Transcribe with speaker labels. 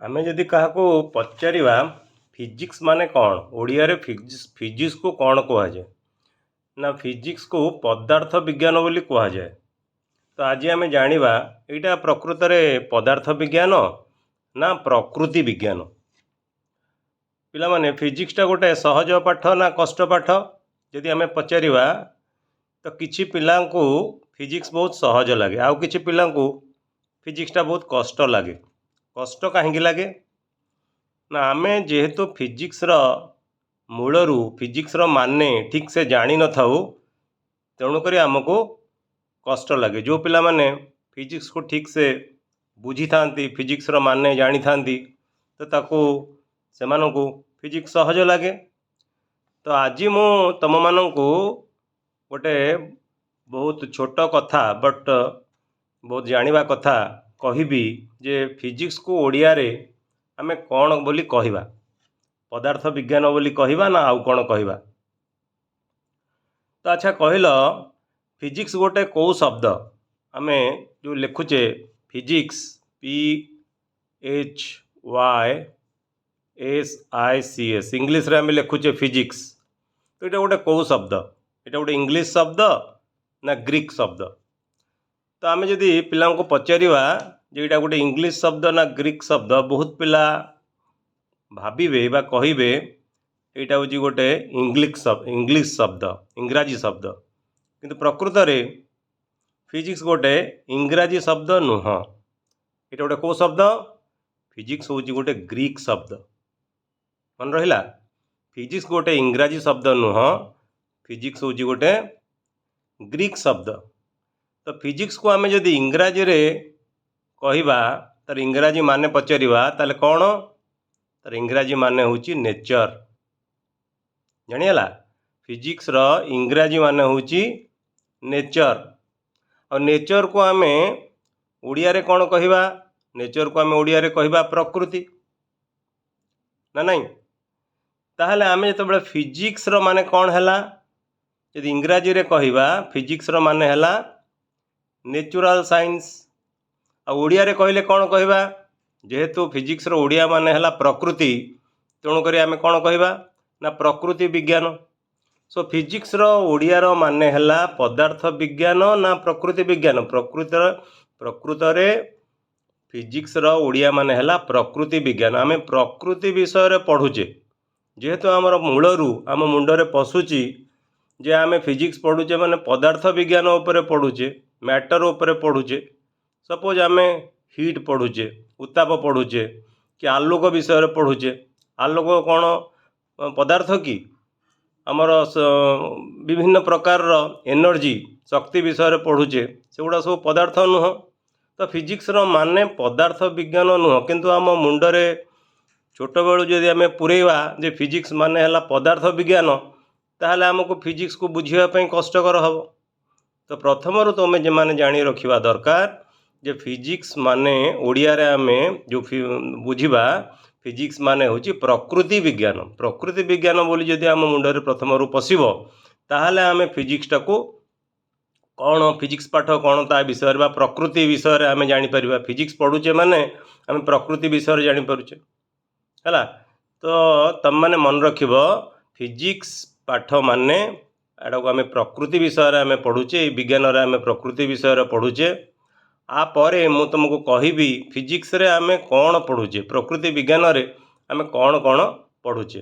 Speaker 1: ଆମେ ଯଦି କାହାକୁ ପଚାରିବା ଫିଜିକ୍ସ ମାନେ କ'ଣ, ଓଡ଼ିଆରେ ଫିଜିକ୍ସକୁ କ'ଣ କୁହାଯାଏ ନା, ଫିଜିକ୍ସକୁ ପଦାର୍ଥ ବିଜ୍ଞାନ ବୋଲି କୁହାଯାଏ। ତ ଆଜି ଆମେ ଜାଣିବା ଏଇଟା ପ୍ରକୃତରେ ପଦାର୍ଥ ବିଜ୍ଞାନ ନା ପ୍ରକୃତି ବିଜ୍ଞାନ। ପିଲାମାନେ, ଫିଜିକ୍ସଟା ଗୋଟେ ସହଜ ପାଠ ନା କଷ୍ଟ ପାଠ? ଯଦି ଆମେ ପଚାରିବା ତ କିଛି ପିଲାଙ୍କୁ ଫିଜିକ୍ସ ବହୁତ ସହଜ ଲାଗେ, ଆଉ କିଛି ପିଲାଙ୍କୁ ଫିଜିକ୍ସଟା ବହୁତ କଷ୍ଟ ଲାଗେ। କଷ୍ଟ କାହିଁକି ଲାଗେ ନା, ଆମେ ଯେହେତୁ ଫିଜିକ୍ସର ମୂଳରୁ ଫିଜିକ୍ସର ମାନେ ଠିକ୍ ସେ ଜାଣିନଥାଉ, ତେଣୁକରି ଆମକୁ କଷ୍ଟ ଲାଗେ। ଯେଉଁ ପିଲାମାନେ ଫିଜିକ୍ସକୁ ଠିକ୍ ସେ ବୁଝିଥାନ୍ତି, ଫିଜିକ୍ସର ମାନେ ଜାଣିଥାନ୍ତି, ତ ତାକୁ ସେମାନଙ୍କୁ ଫିଜିକ୍ସ ସହଜ ଲାଗେ। ତ ଆଜି ମୁଁ ତୁମମାନଙ୍କୁ ଗୋଟେ ବହୁତ ଛୋଟ କଥା ବଟ୍ ବହୁତ ଜାଣିବା କଥା କହିବି ଯେ ଫିଜିକ୍ସକୁ ଓଡ଼ିଆରେ ଆମେ କ'ଣ ବୋଲି କହିବା, ପଦାର୍ଥ ବିଜ୍ଞାନ ବୋଲି କହିବା ନା ଆଉ କ'ଣ କହିବା? ତ ଆଚ୍ଛା କହିଲ, ଫିଜିକ୍ସ ଗୋଟେ କେଉଁ ଶବ୍ଦ? ଆମେ ଯେଉଁ ଲେଖୁଛେ physics, PHYSICS, ଇଂଲିଶରେ ଆମେ ଲେଖୁଛେ ଫିଜିକ୍ସ, ତ ଏଇଟା ଗୋଟେ କେଉଁ ଶବ୍ଦ? ଏଇଟା ଗୋଟେ ଇଂଲିଶ ଶବ୍ଦ ନା ଗ୍ରୀକ୍ ଶବ୍ଦ? ତ ଆମେ ଯଦି ପିଲାଙ୍କୁ ପଚାରିବା ଯେ ଏଇଟା ଗୋଟେ ଇଂଲିଶ ଶବ୍ଦ ନା ଗ୍ରୀକ୍ ଶବ୍ଦ, ବହୁତ ପିଲା ଭାବିବେ ବା କହିବେ ଏଇଟା ହେଉଛି ଗୋଟେ ଇଂଲିଶ ଶବ୍ଦ, ଇଂରାଜୀ ଶବ୍ଦ। କିନ୍ତୁ ପ୍ରକୃତରେ ଫିଜିକ୍ସ ଗୋଟେ ଇଂରାଜୀ ଶବ୍ଦ ନୁହଁ। ଏଇଟା ଗୋଟେ କେଉଁ ଶବ୍ଦ? ଫିଜିକ୍ସ ହେଉଛି ଗୋଟେ ଗ୍ରୀକ୍ ଶବ୍ଦ। ମନେ ରହିଲା? ଫିଜିକ୍ସ ଗୋଟେ ଇଂରାଜୀ ଶବ୍ଦ ନୁହଁ, ଫିଜିକ୍ସ ହେଉଛି ଗୋଟେ ଗ୍ରୀକ୍ ଶବ୍ଦ। ତ ଫିଜିକ୍ସକୁ ଆମେ ଯଦି ଇଂରାଜୀରେ କହିବା, ତାର ଇଂରାଜୀ ମାନେ ପଚାରିବା, ତାହେଲେ କ'ଣ? ତାର ଇଂରାଜୀ ମାନେ ହେଉଛି ନେଚର। ଜାଣିହେଲା? ଫିଜିକ୍ସର ଇଂରାଜୀ ମାନେ ହେଉଛି ନେଚର। ଆଉ ନେଚରକୁ ଆମେ ଓଡ଼ିଆରେ କ'ଣ କହିବା? ନେଚରକୁ ଆମେ ଓଡ଼ିଆରେ କହିବା ପ୍ରକୃତି, ନା ନାଇଁ? ତାହେଲେ ଆମେ ଯେତେବେଳେ ଫିଜିକ୍ସର ମାନେ କ'ଣ ହେଲା, ଯଦି ଇଂରାଜୀରେ କହିବା, ଫିଜିକ୍ସର ମାନେ ହେଲା ନେଚୁରାଲ ସାଇନ୍ସ। ଆଉ ଓଡ଼ିଆରେ କହିଲେ କ'ଣ କହିବା? ଯେହେତୁ ଫିଜିକ୍ସର ଓଡ଼ିଆ ମାନେ ହେଲା ପ୍ରକୃତି, ତେଣୁକରି ଆମେ କ'ଣ କହିବା ନା ପ୍ରକୃତି ବିଜ୍ଞାନ। ସୋ ଫିଜିକ୍ସର ଓଡ଼ିଆର ମାନେ ହେଲା ପଦାର୍ଥ ବିଜ୍ଞାନ ନା ପ୍ରକୃତି ବିଜ୍ଞାନ? ପ୍ରକୃତରେ ଫିଜିକ୍ସର ଓଡ଼ିଆ ମାନେ ହେଲା ପ୍ରକୃତି ବିଜ୍ଞାନ। ଆମେ ପ୍ରକୃତି ବିଷୟରେ ପଢ଼ୁଛେ। ଯେହେତୁ ଆମର ମୂଳରୁ ଆମ ମୁଣ୍ଡରେ ପଶୁଛି ଯେ ଆମେ ଫିଜିକ୍ସ ପଢ଼ୁଛେ ମାନେ ପଦାର୍ଥ ବିଜ୍ଞାନ ଉପରେ ପଢ଼ୁଛେ, ମ୍ୟାଟର ଉପରେ ପଢ଼ୁଛେ। ସପୋଜ ଆମେ ହିଟ୍ ପଢ଼ୁଛେ, ଉତ୍ତାପ ପଢ଼ୁଛେ କି ଆଲୋକ ବିଷୟରେ ପଢ଼ୁଛେ। ଆଲୋକ କ'ଣ ପଦାର୍ଥ କି? ଆମର ବିଭିନ୍ନ ପ୍ରକାରର ଏନର୍ଜି, ଶକ୍ତି ବିଷୟରେ ପଢ଼ୁଛେ, ସେଗୁଡ଼ା ସବୁ ପଦାର୍ଥ ନୁହଁ। ତ ଫିଜିକ୍ସର ମାନେ ପଦାର୍ଥ ବିଜ୍ଞାନ ନୁହଁ। କିନ୍ତୁ ଆମ ମୁଣ୍ଡରେ ଛୋଟବେଳୁ ଯଦି ଆମେ ପୁରେଇବା ଯେ ଫିଜିକ୍ସ ମାନେ ହେଲା ପଦାର୍ଥ ବିଜ୍ଞାନ, ତାହେଲେ ଆମକୁ ଫିଜିକ୍ସକୁ ବୁଝିବା ପାଇଁ କଷ୍ଟକର ହେବ। ତ ପ୍ରଥମରୁ ତୁମେ ଯେମାନେ ଜାଣି ରଖିବା ଦରକାର ଯେ ଫିଜିକ୍ସ ମାନେ ଓଡ଼ିଆରେ ଆମେ ଯେଉଁ ବୁଝିବା, ଫିଜିକ୍ସ ମାନେ ହେଉଛି ପ୍ରକୃତି ବିଜ୍ଞାନ। ପ୍ରକୃତି ବିଜ୍ଞାନ ବୋଲି ଯଦି ଆମ ମୁଣ୍ଡରେ ପ୍ରଥମରୁ ପଶିବ, ତାହେଲେ ଆମେ ଫିଜିକ୍ସଟାକୁ କ'ଣ, ଫିଜିକ୍ସ ପାଠ କ'ଣ ତା ବିଷୟରେ ବା ପ୍ରକୃତି ବିଷୟରେ ଆମେ ଜାଣିପାରିବା। ଫିଜିକ୍ସ ପଢ଼ୁଛେ ମାନେ ଆମେ ପ୍ରକୃତି ବିଷୟରେ ଜାଣିପାରୁଛେ, ହେଲା? ତ ତମେମାନେ ମନେ ରଖିବ, ଫିଜିକ୍ସ ପାଠ ମାନେ ଏଟାକୁ ଆମେ ପ୍ରକୃତି ବିଷୟରେ ଆମେ ପଢ଼ୁଛେ। ଏଇ ବିଜ୍ଞାନରେ ଆମେ ପ୍ରକୃତି ବିଷୟରେ ପଢ଼ୁଛେ। ଆ ପରେ ମୁଁ ତୁମକୁ କହିବି ଫିଜିକ୍ସରେ ଆମେ କ'ଣ ପଢ଼ୁଛେ, ପ୍ରକୃତି ବିଜ୍ଞାନରେ ଆମେ କ'ଣ କ'ଣ ପଢ଼ୁଛେ।